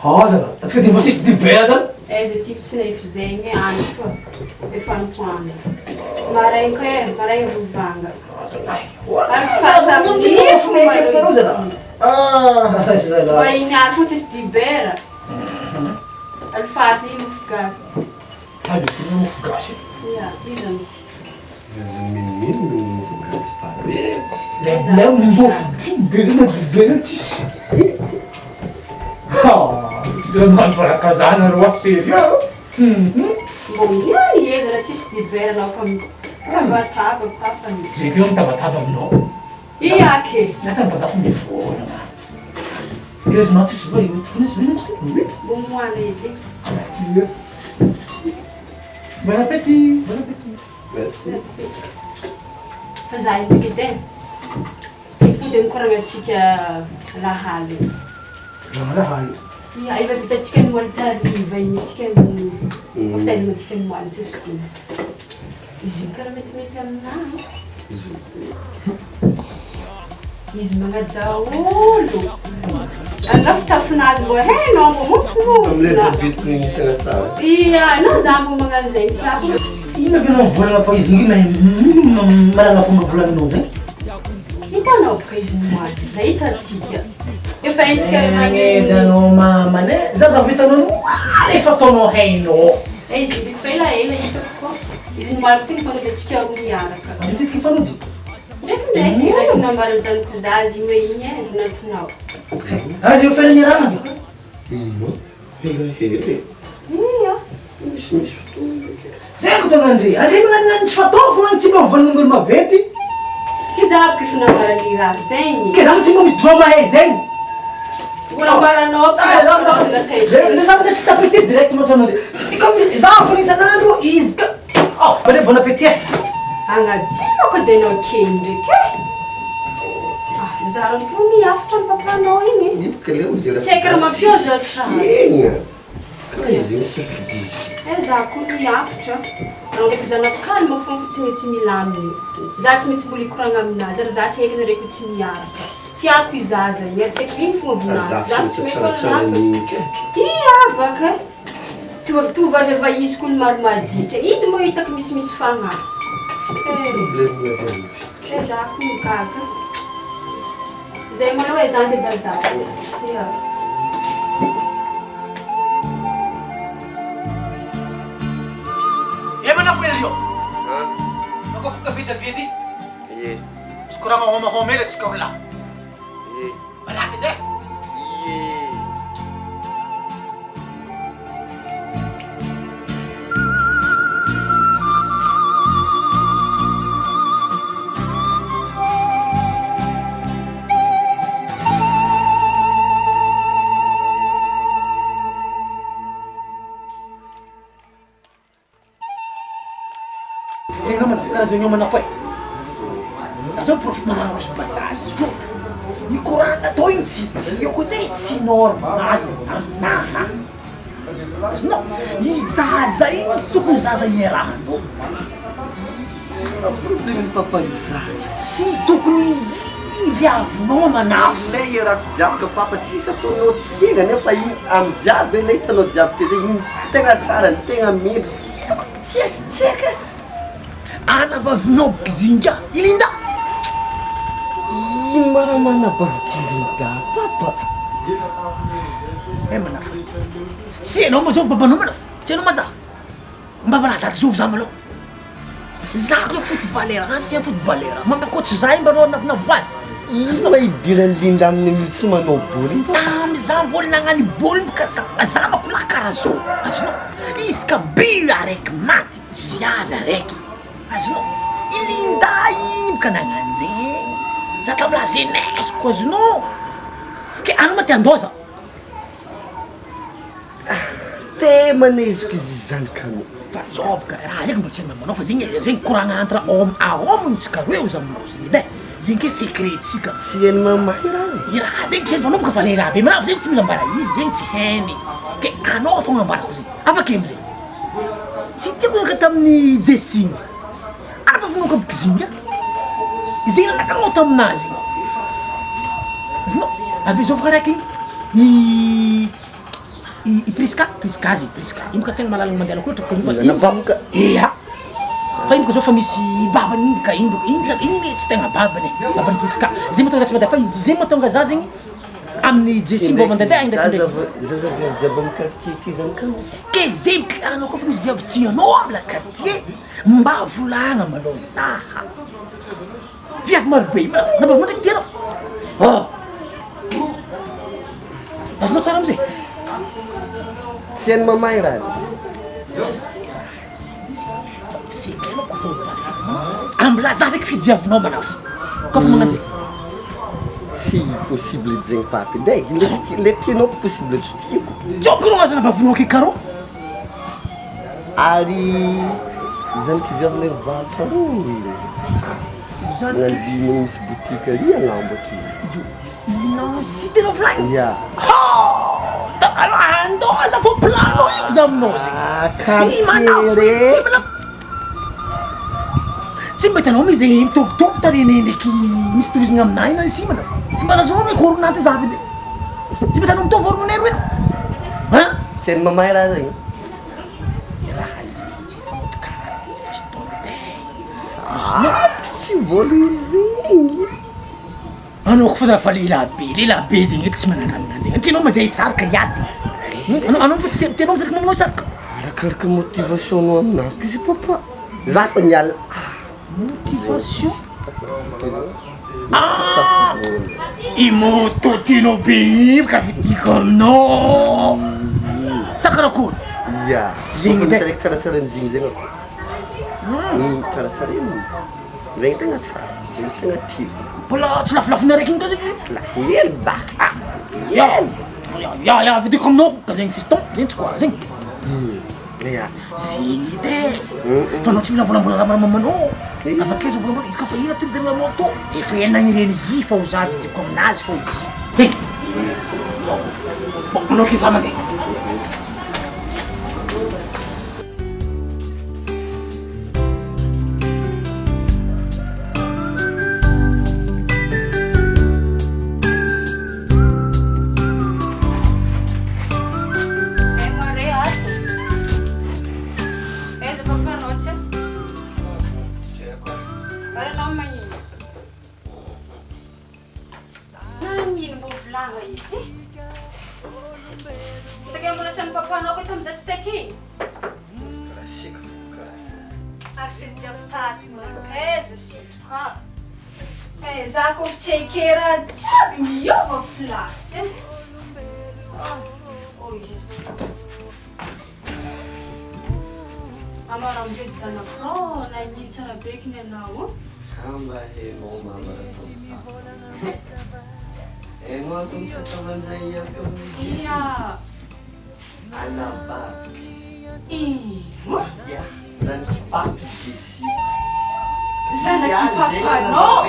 Aza la, atsika ty mba tsisy dibera zany. Aiza ty tsy nahify zegny e, any fa efa antoandro. Maraigny koa e, maraigny vao mivanga. Aza lahy. Ary fahasamihafy mety aminareo zalahy. Ah, aiza zalahy. Mba iny any koa tsisy dibera. Alifasy iny mofo gasy. Alifasy mofo gasy. Ya, iza no. Mimino ny mofo gasy fa be. Le mofo dibera na dibera tsisy. Ha, tena mahazo nareo ato sérieux. Mbô miany hely raha tsisy dibera anao fa mitabataba papany. Zay keo mitabataba aminao. Ia ke. Lasa mitabataba mivolagna. Heureusement tsisy voa io tokony izy io tsy oui. Mbô moana edy. Ia. Bon appétit. Bon appétit. Merci. Merci. Fa za io ndraiky edy e. Hipody amin'ny koragnantsika lahaly. Lahaly. Ia, efa vitantsika ny moaly tariva igny, antsika fitaizana antsika ny moaly tsisy gony. Izy io karaha metimety aminahy. Izy io. Izy magnaja olo. Anao fitafinazy mbô hainao mbô mampilofona. Amilay jabitiko igny tegna tsara. Ia, anao za mbô magnano zegny tiako. Ino ve no mivolagna fa izy igny ino mahalala fomba volagninao zegny? Hitanao boka izy noaly, zay hitantsika. Efa haintsika ray aman-dreny. Edy anao mamany e, zaza vao hitanao noaly efa ataonao hainao. Eh izy ndraiky fa elaela hitako fô izy noaly ty mifanojo antsika roa miaraka. Matetiky mifanojo? Ndraikindraiky, raiky nambaran'ny zanako zaza igny hoe igny e ronantonao. Ary eo fiainana iarahana ve? Ino? Helahela e. Ia. Misimisy fotoana ndraiky e. Zay ko tena ndry, andre magnano ny tsy fatao fogna tsy mba mivolagna olo maventy. Ke za aby efa nambaran'ny raha zegny. Ke za tsy mba misy droit mahay zegny. Mbola ambaranao aby Ah, za za za tsy s'apprêter direct mataonao ndry. Comme za fogna isan'andro izy ka. Oh, allez bon appétit e. Agnadinako edy anao kely ndraiky e. Ah, za rô ndraiky miafitra ny papanao igny e. Ino kle mijery Tsy haiko raha mampiozatra azy. Egny. Karaha izy igny safidy izy. Eh za koa miafitra. Anao ndraiky zanako calme fogna fa tsy maintsy milamigny. Za tsy maintsy mbola hikoragna aminazy ary za tsy haiko nareo ko tsy miaraka. Tiako i zaza igny ary tiako igny fogna volaniko. Za tsy mety tsaratsara an'igny ke. Ia baka e. Tovovavy ava izy koa ny maro maditra. Ito mbô hitako misimisy fagnahy. Problème zany tsy. Eh za koa gaga. Zay malôha e za andeha bazary. Ia. Eh manafo Elio. Maka voka vita vity. Ie. Tsy koragna homahoma ela tsika roa lahy. Ie. Malaky edy e. Ie. Tegna namana, karaha zegny homana fa e. Za zao mi-profite magnano roso bazary izy koa. Ny courant natao igny tsy tiako edy e, tsy normal aminaha. Azonao? I zaza igny tsy tokony zaza iarahanao. Inona problème papa ny zaza? Tsy tokony izy viavinao manafo. Ilay iarahako jiaby ka papa tsisy ataonao tegna nefa iny amy jiaby ilay hitanao jiaby teo zegny iny tegna tsara ny tegna mendrika tsy haiko tsy haiko e. Anabavinao bzinga i Linda. Ino ma raha manabaviko i Linda papa? Eh manafo. Tsy hainao ma zao babanao manafo. Tsy hainao ma za. Mba malaza zovy za malôha. Za koa footballeur, ancien footballeur. Mampakoatry za io mba anao navinavo azy. Ino ma idiran'i Linda amin'iny tsy manao baolina papa? Tamy za mbola nagnano baolina boka za za manko lahy karaha zao. Azonao? Isaka but araiky maty. Viavy araiky, azonao? I Linda igny boka nagnano zegny, za tamy la jeunesse ko azonao? Ke anao ma te handoza? Te manezika izy zany kano. Fa zao boka raha raiky mba tsy hainao fa zegny zegny koragna entre homme à homme tsika roe ozy aminao zegny edy e, zegny ke secret-tsika. Tsy hain'i mama i raha e. I raha zegny tsy hainy fa anao boka fa lehilahy be manao zegny tsy mila ambara izy zegny tsy hainy, ke anao fogna ambarako zegny, afaka amizay. Tsy tiako niaraka tamin'i Jessie igny. Ary mba vonoiko aby kizinga. Izay raha nakanao taminazy igny. Azonao? Avy eo zao fa raiky i. I Prisca, Prisca zay, Prisca. Io boka tegna malalagna mandeha loatra koa Mila nababoka. Ia. Fa io boka zao fa misy babany iny boka iny boka iny tsara iny le tsy tegna babany e, baban'i Prisca. Zay mahatonga za tsy mandeha fa zay mahatonga za zegny amin'ny Jessie mbô mandehandeha ndraikindraiky. Zaza viavy jiaby amy quartier ty zany ka. Ke zay boka anao koa fa misy viavy tianao amy la quartier mba volagna malôha zaha. Viavy maro be io na mba ndraiky tianao. Oh! Azonao tsara amizay. Tsy hain'i mamay raha zay. Secret-nao ko vao bavata. Ambilaza feky fidiavinao manafo. Koa fa magnano zay. Tsy possible edy zegny papy edy e, le tsy ti- le tianao possible tsy tiako. Tsôko rô aza nabavinao ke karô. Ary zanaky viavy le mivarotra rô Magnano vy misy boutique ary agnambo aty. Inao sy tena volagny? Ya. Oh! Andao aza fô planao io za aminao zegny. Ah, quartier re. Tsy mba hitanao mi zegny mitovitovy tarehiny ndraiky misy tohizana aminahy na simana. Tsy mba azonao hoe koronaty za edy. Tsy mba hitanao mitovy orona roe ko. Hein? Tsy hain'i mamay raha zegny. Raha zegny tsy efa mody karaha ty fiston edy e. Sarotro tsy voalohany. Anao koa fa fa lehilahy be, lehilahy be zegny edy tsy magnano raha zegny. Tianao ma zay hisarika hiady. Anao fa tsy tianao tianao mizaky mamanao hisarika. Arakaraka motivation-nao aminahy izy papa. Za fa niala. Motivation? Ah! I moto tianao be io ka vidiko aminao. Sa karakory? Ya. Zegny Misy araiky tsaratsara an'izigny zegny ako. Tsaratsara iny izy. Zegny tegna tsara, zegny tegna tiako. Mbola tsy lafolafony araiky igny ka zegny? Lafo hely ba. Ah! Ya! Ya ya vidiko aminao ka zegny fiston, zegny tsy koa zegny. Ya. Zegny edy e! Fa anao tsy mila volambola raha mamanao. Avakeo izy volambola, izy koa fa ela tonga de moto, efa ela nagniriany izy fa ho za vidiko aminazy fô izy. Zegny. Bon, manao ke za mandeha. Ay mare ato. Aiza papanao tsy? Ary anao magnino? Nagnino mbô volagna izy? Hitako mbola tsy an'ny papanao koa tamin'izaho tsy take igny. Ary seza jiaby tato mankaiza sitraka. Eh za ko tsy eke raha jiaby miova place eh. Oh izy. Anao raha amizay tsy zanakao nagnino tsara beky ny anao. Kamba hainao mama raha ataon'i Hainao antony tsy ataovan'izay hiaraka amin'ny Ia. Anabaviko izy. Ino? Ia, zanak'i papy Jessie. Zanak'i papanao?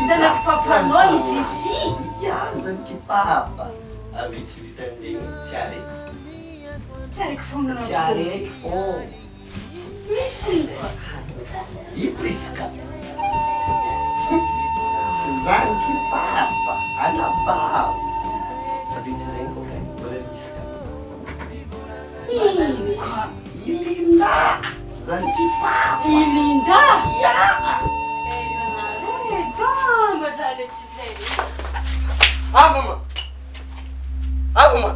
Zanak'i papanao i Jessie? Ia, zanak'i papa. Avy tsy vitan'izegny, tsy araiky fô. Tsy araiky fô Tsy araiky fô. Misy ny I Prisca. Zanak'i papa, anabaviko. Fa dia tsy zegny koa kay, mbola misy ka. Mbola misy. I Linda, zanak'i papa. I Linda? Ia. Aiza nareo e, jamba za le tsy zay. Ah mama! Ah mama!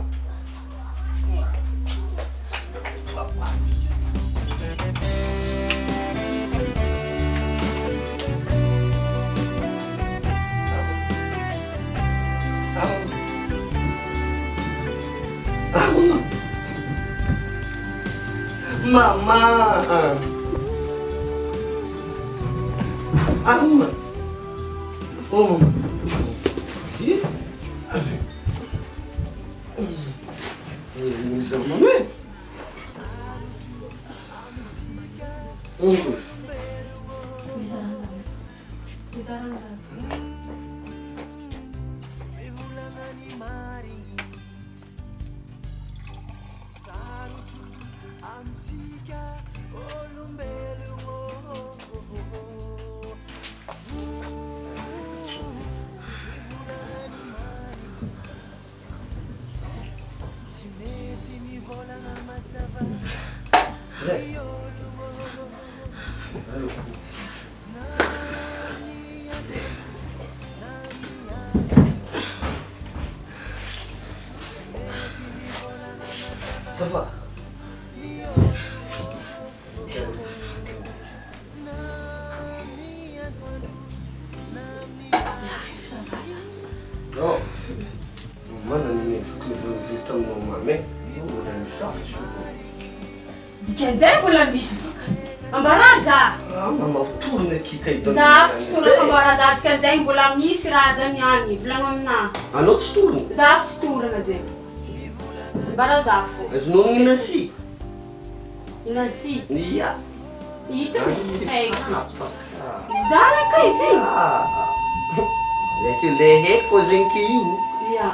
Mama! Ah, mama! Oh, mama! Zay. Allô. Ça va? Non. Mana ny mendriko nivolavola taminao mamy e. Io mbola misy io. Dikan'izay mbola misy boka. Ambarà za. Ah, mama torona kika i Za afo tsy torona fa ambarà za dikan'izay mbola misy raha zany agny. Volagno aminà. Anao tsy torona? Za afo tsy torona zay. Ambarà za fô. Azonao ny Nancy? I Nancy? Ia. Hitako izy haiko. Zanaka izy igny? Ndraiky le haiko fô zegny ke io. Ia.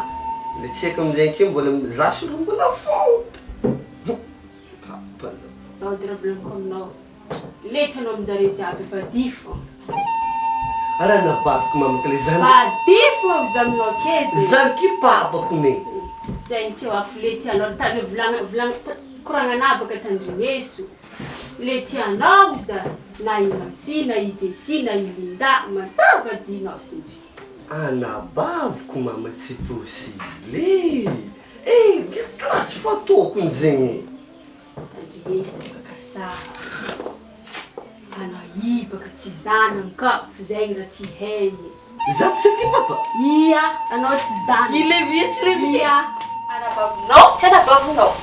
Le tsy haiko amizay ke mbola za solo mbola fô. Papa za. Zao de raha volaniko aminao, lety anao aminjare jiaby efa difo. Raha nabaviko mamako le zandry. Fa difo izy aminao ke zegny. Zandriky babako ne. Zegny tsy hoako lety anao tany volagna volagna koragnanà baka tandrineso. Lety anao za na i Nancy na i Jessie na i Linda manjary vadinao sindry. Anabaviko mama tsy possible e! Eh, raha tsy fataoko zegny e. Tandresa baka za. Anao i baka tsy zanany ka, fa zegny raha tsy hainy. Za tsy aty papa? Ia, anao tsy zanany. I levie tsy levie? Ia. Anabavinao tsy anabavinao.